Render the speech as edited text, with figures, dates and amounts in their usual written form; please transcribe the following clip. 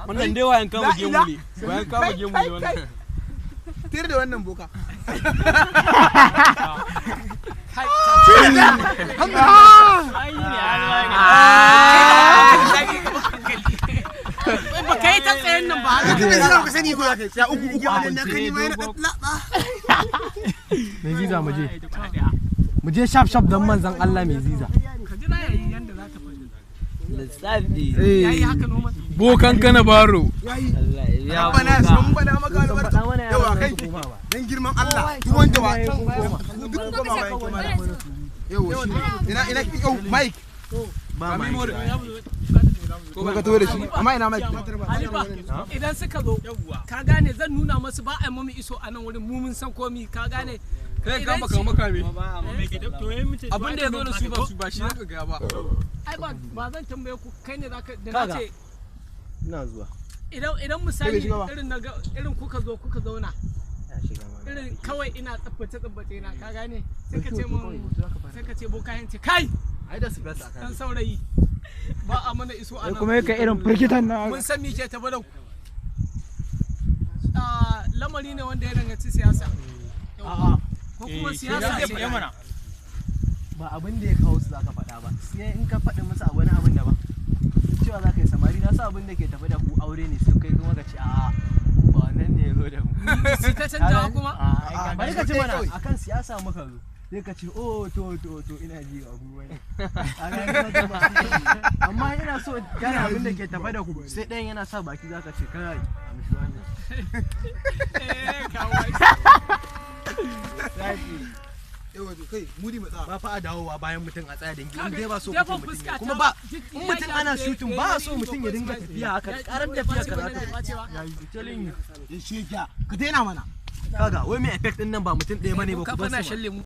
Wannan dai wayan kama gemu ne. Wayan kama gemu ne wannan. Tir da wannan boka. Ai ne ai. Ba kai ta tsayen nan ba haka. Kai bai ka sani ko zaka tsaya uku uku a wannan kan ma yana laba. Mai ziza, mu je. Mu je shaf shaf don manzan Allah, mai ziza. Ka jira yayi yanda za ta faɗi. Lissafi. Yayi haka noma. Bokan kana baro. Yayi. Allah ya biya Rabbana boka. sun bada maka albarka. Faɗa mana Yawa yaran kai. su koma ba. Dan girman Allah duk wanda wa Koma. duk ku koma bayan kyamara. Yawa shi. Ina ina yau Mike. Ba ma. Kuma ka tawo da shi. Amma ina Mike. Halifa, idan suka zo, ka gane, zan nuna masu ba a yi mamu iso a nan wurin, mu mun san komi, ka gane. Kai Idan kama kama kame. Abin da ya zo da su ba su ba shi zaka ga ba. Ai ba zan tambaye ku, kai ne zaka da na Kaga. ce Ina zuwa. idan Kai misali bai shiga ba. irin na ga irin kuka zo kuka zauna, Ya shiga mana. irin kawai ina tsabbace tsabbace na, ka gane, sai ka ce mun, sai ka ce boka ce kai Ai da su besa dan saurayi, ba a mana iso a nan. Kuma yake irin firgitan na. Mun san me ke tafe da ku. Ah, lamari ne wanda ya danganci siyasa ko kuma siyasa ce. Ba abin da ya kawo su zaka faɗa ba, sai in ka faɗi musu abu wani abin daban cewa za ka yi samari na sa abin da ke tafi da ku aure ne, sai kai kuma ka ce a'a, mu ba wannan ne ya zo da mu. Si ta canjawa kuma. A'a, bari ka ce mana akan siyasa muka zo, sai ka ce oh, to to to, ina ji abu wani. Amma ina so gane abin da ke tafe da ku, sai ɗayan yana sa baki zaka ce kai amshi wannan. Eh, kawo. Yawa to kai mudi matsa. Ba fa a dawowa bayan mutum a tsaya dangi in dai ba so Jefa kuke mutum fuska ya kuma ta ba duk in ya mutum ana shafe- shooting ya ba a yi so mutum ya dinga tafiya haka, karar ya tafiya ɓace ka ba za ne, ɓace ba. telling you. Ya sheka. Ka daina mana. Kaga wai mai effect din nan ba mutum ɗaya bane ba, ku Kafa bar na su shan lemu.